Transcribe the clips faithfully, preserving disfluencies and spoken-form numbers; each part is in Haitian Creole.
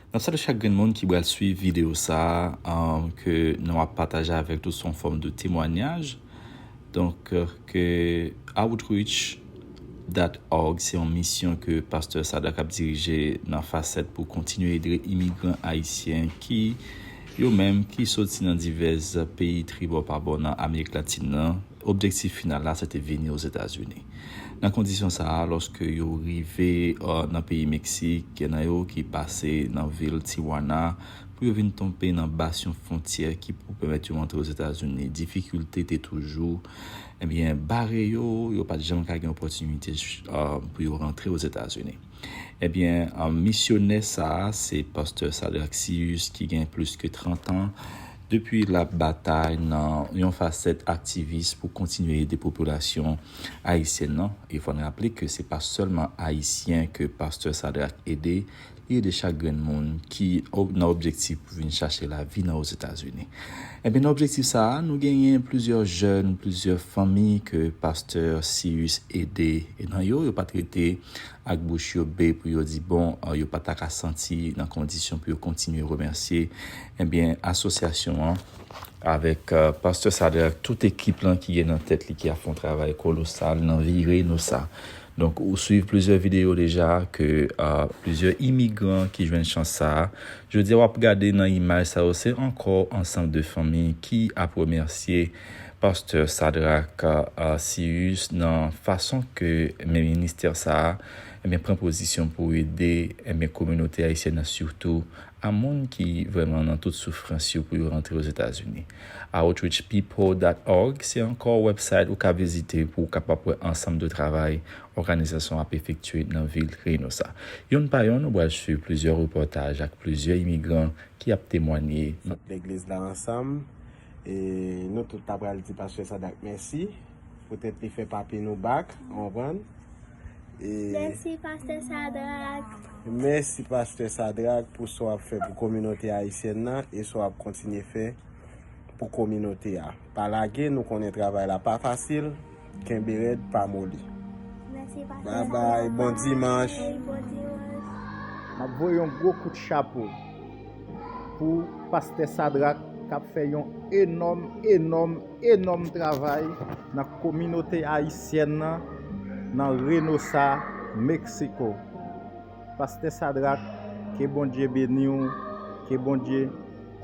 N ap salye chak grenn moun ki pral swiv videyo sa a, um, ke nou ap pataje avèk nou sou yon fòm de temwanyaj. Donk, euh, ke outreach dot org se yon misyon ke Pastè Sadrac ap dirije nan fasèt pou kontinye ede imigran ayisyen ki, yo menm, ki soti nan divès peyi tribò pa bò nan Amerik Latin nan. Objektif final la, se te vini Ozetazini. Nan kondisyon sa a, lòske yo rive, euh, nan peyi Meksik, gen nan yo ki pase nan vil Tijuana pou yo vin tonbe nan bas yon fwontyè ki pou pèmèt yo antre Ozetazini. Difikilte te toujou, ebyen, bare yo, yo pa t janm ka gen opòtinite, euh, pou yo rantre Ozetazini. Ebyen, euh, misyonè sa a, se Pastè Sadrac Cius, ki gen plis ke trant an depi l ap batay nan yon fasèt aktivis pou kontinye ede popilasyon ayisyèn nan. E fò n raple ke se pa sèlman Ayisyen ke Pastè Sadrac ede, li ede chak grenn moun ki ob-, nan objektif pou vin chache lavi nan Ozetazini. Ebyen, nan objektif sa a, nou genyen plizyè jèn, plizyè fanmi ke Pastè Cius ede. E nan yo, yo pa t rete ak bouch yo be pou yo di, bon, euh, yo pa ta ka santi nan kondisyon pou yo kontinye remèsye, ebyen, asosyasyon an avèk, euh, Pastè Sadrac, tout ekip lan ki gen nan tèt li, ki ap fè yon travay kolosal nan vire nou sa. Donk, ou swiv plizyè videyo deja ke, euh, plizyè imigran ki jwenn chans sa a. Jodi a, w ap gade nan imaj sa yo, se ankò ansanm de fanmi ki ap remèsye Pastè Sadrac, euh, Cius nan fason ke, ebyen, ministè sa a, ebyen, pran pozisyon pou ede, ebyen, kominote ayisyèn nan, sitou a moun ki vrèman nan tout soufrans yo, pou yo rantre Ozetazini. Outreach people dot org se ankò website ou ka vizite pou w kapab wè ansanm de travay òganizasyon ap efektye nan vil Reynosa. Yonn pa yonn, ou pral swiv plizyè repòtaj ak plizyè imigran ki ap temwanye. Legliz la ansanm, e nou tout ta pral di Pastè Sadrac mèsi poutèt li fè papi nou bak, ou konprann? E mèsi, Pastè Sadrac. Mèsi, Pastè Sadrac, pou sa w ap fè pou kominote ayisyèn nan e sa w ap kontinye fè pou kominote a. Pa lage, nou konnen travay la pa fasil. Kenbe rèd, pa moli. Mèsi, Pastè Sadrac. Bye bye, bon dimanch. Wi, bon dimanch. M ap voye yon gwo kout chapo pou Pastè Sadrac k ap fè yon enòm, enòm, enòm travay nan kominote ayisyèn nan, nan Reynosa, Meksiko. Pastè Sadrac, ke Bondye beni w, ke Bondye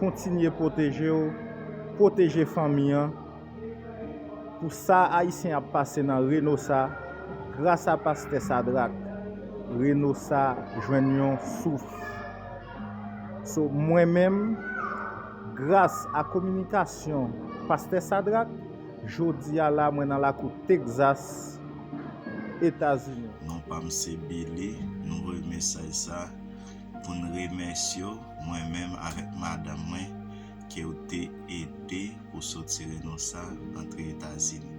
kontinye pwoteje w, pwoteje fanmi an. Pou sa Ayisyen ap pase nan Reynosa, gras a Pastè Sadrac, Reynosa jwenn yon souf. So, mwen menm, gras a kominikasyon Pastè Sadrac, jodi a la, mwen nan lakou Texas, Etazini. Non pa m se Billy, nou voye mesaj sa pou n remèsye w, mwen menm avèk madanm mwen, ke w te ede pou soti Reynosa antre Etazini.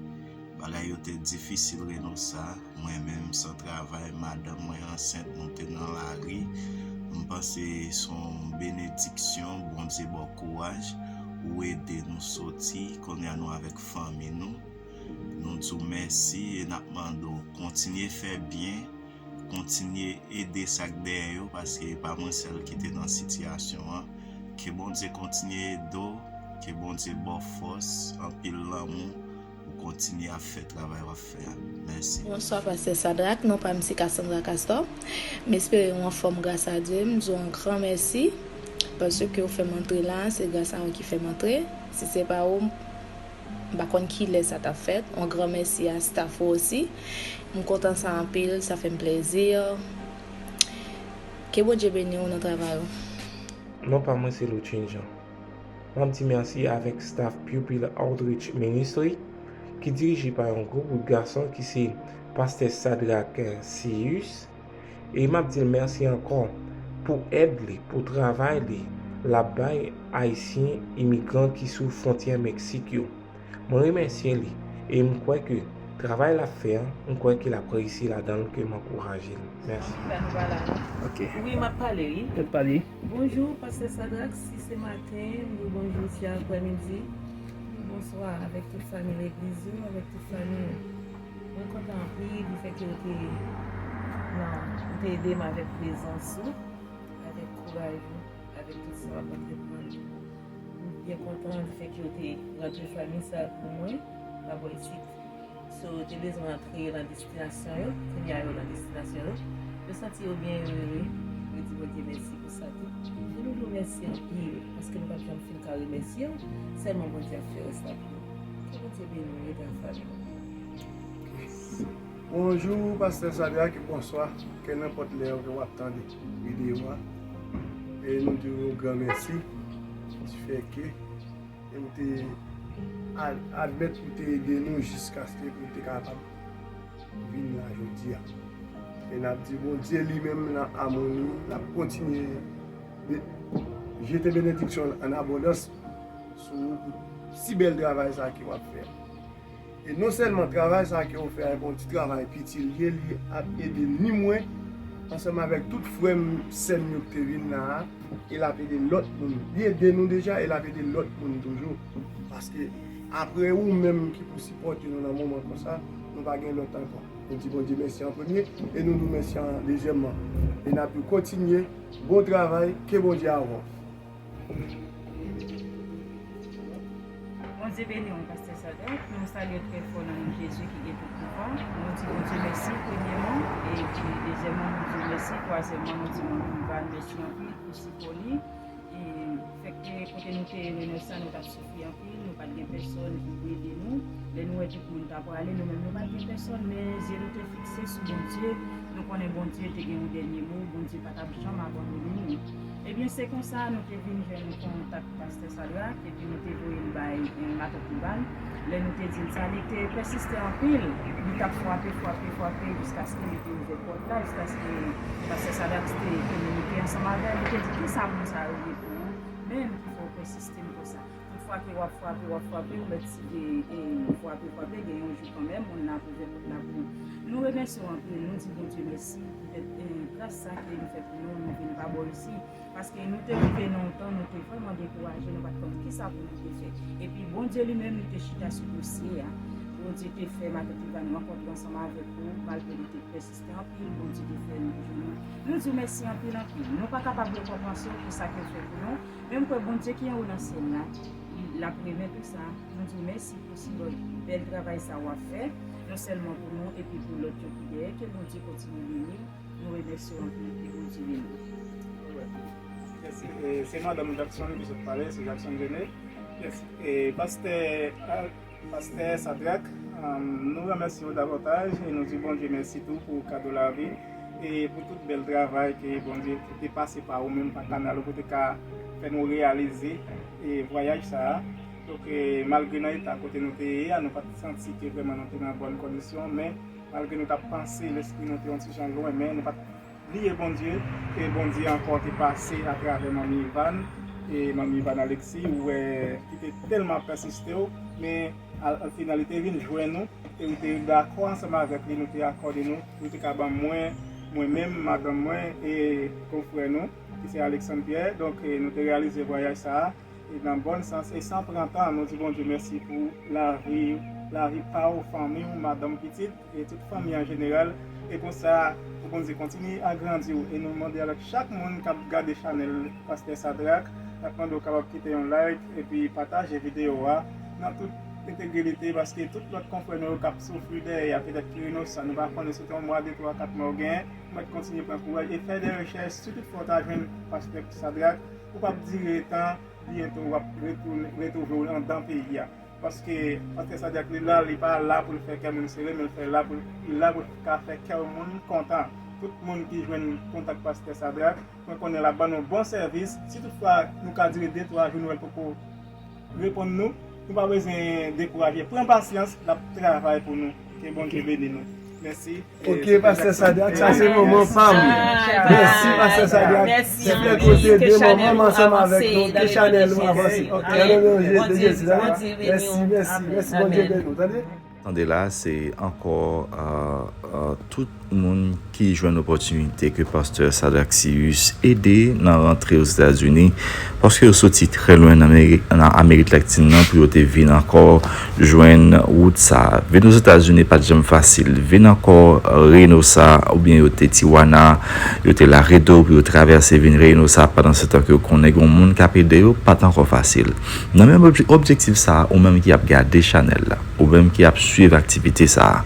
Bagay yo te difisil Reynosa, mwen menm san travay, madanm mwen ansent, nou te nan lari. M panse se yon benediksyon, Bondye ba w kouraj, ou ede nou soti, kounye a nou avèk fanmi nou. Nou di w mèsi e n ap mande w kontinye fè byen, kontinye ede sa k dèyè yo, paske e pa mwen sèl ki te nan sitiyasyon an. Ke Bondye kontinye ede w, ke Bondye ba w fòs, anpil lanmou, pou kontinye ap fè travay w ap fè a. Mèsi. Bonswa, Pastè Sadrac. Non pa m se Cassandra Castor. M espere w anfòm gras a Dye. M di w yon gran mèsi, paske w fè m antre la, se gras a ou ki fè m antre. Si se pa ou, m pa konn kilè sa t ap fèt. Yon gran mèsi a staff ou osi. M kontan sa anpil, sa fè m plezi. Ke Bondye beni w nan travay ou. Non pa mwen se Lutjin Jean. M ap di mèsi avèk staff Pupil Outreach Ministry ki dirije pa yon gwo bout gason ki se Pastè Sadrac Cius. E m ap di l mèsi ankò pou èd li, pou travay li l ap bay Ayisyen imigran ki sou fwontyè Meksik yo. Mwen remèsye li e m kwè ke travay l ap fè an, m kwè ke l ap reyisi ladan l, ke m ankouraje l. Mèsi. Fè nou pale la. Ok. Wi, m ap pale, wi. Fè pale. Bonjou, Pastè Sadrac, si se maten, m di w bonjou, si aprèmidi, bonswa avèk tout fanmi legliz ou, avèk tout fanmi ou. Mwen kontan anpil di fèt ke w te nan, w te ede m avèk prezans ou, avèk Bay ou avèk tout sa w ap antreprann. M byen kontan di fèt ke w te rantre fanmi sa pou mwen, pa bò isit. So, w te bezwen antre nan destinasyon yo, kounye a yo nan destinasyon yo. Yo santi yo byen, yo ere. Yo di Bondye mèsi pou sa tou. E nou di w mèsi anpil, paske nou p ap janm fin ka remèsye w. Sèlman Bondye ap fè rès la pou nou. Ke Bondye beni w, rete an fanmi. Bonjou, pastè Sadrak, bonswa. Ke nenpòt lè ke w ap tande videyo a. E nou di w yon gran mèsi. Di fè ke e ou te a- admèt ou te ede nou jiskaske pou nou te kapab vin la jodi a. E n ap di Bondye li menm nan amou li, l ap kontinye be- jete benediksyon an abondans sou ou pou si bèl travay sa ke w ap fè. E non sèlman travay sa ke w fè a, e pa yon ti travay piti l ye, li ap ede ni mwen, ansanm avèk tout frè m, sè m yo ki te vin la a, e l ap ede lòt moun. Li ede nou deja, e l ap ede lòt moun toujou. Paske apre ou menm ki pou sipòte nou nan moman konsa, nou pa gen lòt ankò. Nou di Bondye mèsi an premye, e nou di w mèsi an dezyèmman. E n ap di w kontinye, bon travay, ke Bondye avè w. Bondye beni w, pastè Sadrak. Nou salye w trè fò nan non Jezi ki gen tout pouvwa. Nou di Bondye mèsi, premyèman. Epi, dezyèmman, nou di w mèsi. Twazyèmman, nou di manmi Ivan mèsi anpil pou sipò li. E fèt ke kote nou te ye, nou sa, nou t ap soufri anpil. Nou pa t gen pèsòn ki pou ede nou. Lè nou wè tout moun t ap prale, nou menm, nou pa t gen pèsòn. Men zye nou te fikse sou Bondye. Nou konnen Bondye te gen yon dènye mo. Bondye pa t ap janm abandone nou. Ebyen, se konsa nou te vin jwenn kontak pastè Sadrak, epi nou te voye l bay, eh, matant Ivan. Lè nou te di l sa, li te pèsiste anpil. Li t ap frape, frape, frape, jiskaske li te ouvè pòt la, jiskaske pastè Sadrak te kominike ansanm avè l. Li te di, "Kisa moun sa yo ye pou ou menm ki fè w pèsiste m konsa?" Tout fwa ke w ap frape, w ap frape, ou mèt siveye, e, frape, frape, gen yon jou kanmenm, moun nan ap ouvè pòt la pou ou. Nou remèsye w anpil, nou di Bondye mèsi poutèt, e, gras sa ke li fè pou nou, nou vin pa bò isi. Paske nou te rive nan yon tan, nou te vrèman dekouraje, nou pa t konn kisa pou nou te fè. Epi Bondye li menm, li te chita sou dosye a. Bondye te fè matant Ivan rankontre ansanm avèk nou, malgre li te pèsiste anpil, Bondye te fè nou jwenn nou. Nou di w mèsi anpil, anpil. Nou pa kapab rekonpanse w pou sa ke w fè pou nou, men m kwè Bondye ki anwo nan syèl la, l ap renmen tou sa. Nou di w mèsi pou si bèl, bèl travay sa w ap fè, non sèlman pou nou, epi pou lòt yo ki dèyè. Ke Bondye kontinye beni w. Nou remèsye w anpil, ke Bondye beni w. Yes, e, se madanm Jackson ki sot pale, se Jackson René. Yes, e, pastè, a, pastè Sadrak, um, nou remèsye w davantaj e nou di Bondye mèsi tou pou kado lavi e pou tout bèl travay ke Bondye ki te pase pa ou menm, pa kanal ou, pou te ka fè nou reyalize, e, vwayaj sa a. Donk, e, malgre nan eta kote nou te ye a, nou pa t santi ke vrèman nou te nan bòn kondisyon, men malgre nou t ap panse lespri nou te yon ti jan lwen, men nou pa t bliye Bondye, ke Bondye ankò te pase atravè manmi Ivan, e manmi Ivan Alexis, ou wè, ki te tèlman pèsiste w, men al, al final, li te vin jwenn nou, e ou te dakò ansanm avèk li, nou te akòde nou, pou te ka ban mwen, mwen menm, madanm mwen, e konfrè nou, ki se Alexandre Pierre. Donk, e nou te reyalize vwayaj sa a, e nan bòn sans, e san pran tan, nou di Bondye mèsi pou lavi, lavi pa w, fanmi w, madanm, pitit, e tout fanmi an jeneral. E konsa, pou Bondye kontinye agrandi w. E nou mande avèk chak moun k ap gade chanèl Pastè Sadrak, n ap mande w kapab kite yon like, epi pataje videyo a. Nan tout entegralite, paske tout lòt konfrè nou yo k ap soufri dèyè a, petèt ki inosan, nou pa konnen si se yon mwa, de, twa, kat mwa yo genyen, nou mèt kontinye pran kouraj e fè de rechèch, si toutfwa w ta jwenn Pastè Sadrak, ou p ap dire tan, byento w ap retounen, retwouve w anndan peyi a. Paske Pastè Sadrak li la, li pa la pou l fè kè moun sere, men l fè la pou, li la pou l ka fè kè moun kontan. Tout moun ki jwenn kontak Pastè Sadrak, mwen konnen l ap ban nou bon sèvis. Si toutfwa nou ka dire de, twa jou, nou wè l poko reponn nou, nou pa bezwen dekouraje. Pran pasyans, l ap travay pou nou. Ke Bondye beni nou. Mèsi. Ok, Pastè Sadrak, sa se moman pa m. Mèsi, Pastè Sadrak. Mèsi. Mèsi, ke chanèl nou avanse. Ke chanèl nou avanse. Ok, nan non de Jezi la. Mèsi, mèsi, mèsi, Bondye beni nou. Tande? Tande la, se ankò uh, uh, tout moun ki jwenn opòtinite ke pastè Sadraxius ede nan rantre Ozetazini, paske yo soti trè lwen nan Amerik Latin nan pou yo te vin ankò jwenn wout sa. Vin Ozetazini pa t janm fasil. Vin ankò Reynosa oubyen yo te Tijuana, yo te Laredo pou yo travèse vin Reynosa, pandan se tan ke yo konnen gen yon moun k ap ede yo, pa t ankò fasil. Nan menm objektif sa, ou menm ki ap gade chanèl la, ou menm ki ap swiv aktivite sa a.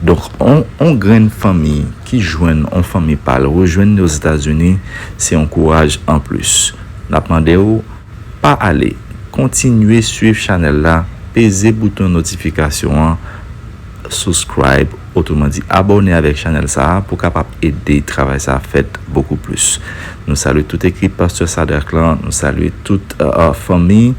Donk, on, on grenn fanmi ki jwenn on fanmi pa l rejwenn li Ozetazini, se yon kouraj anplis. N ap mande w, pa ale, kontinye swiv chanèl la, peze bouton notifikasyon an, subscribe, otreman di abòne avèk chanèl sa a pou kapab ede travay sa a fèt bokou plis. Nou salye tout ekip pastè Sadrak lan, nou salye tout uh, fanmi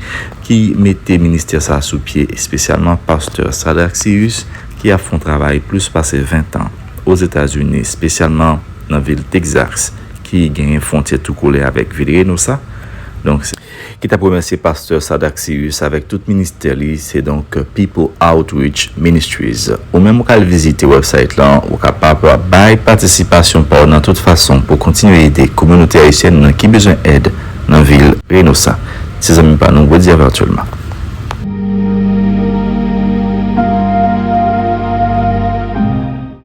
ki mete ministè sa a sou pye, espesyalman pastè Sadraxius ki ap fè yon travay plis pase ven tan Ozetazini, espesyalman nan vil Texas ki genyen fwontyè tou kole avèk vil Reynosa. Donk, ki t ap remèsye pastè Sadraxius avèk tout ministè li, se donk People Outreach Ministries. Ou menm ou k al vizite website lan, ou kapab bay patisipasyon pa w nan tout fason pou kontinye ede kominote ayisyèn nan ki bezwen èd nan vil Reynosa. Se zanmi pa nou Rodier Virtuellement.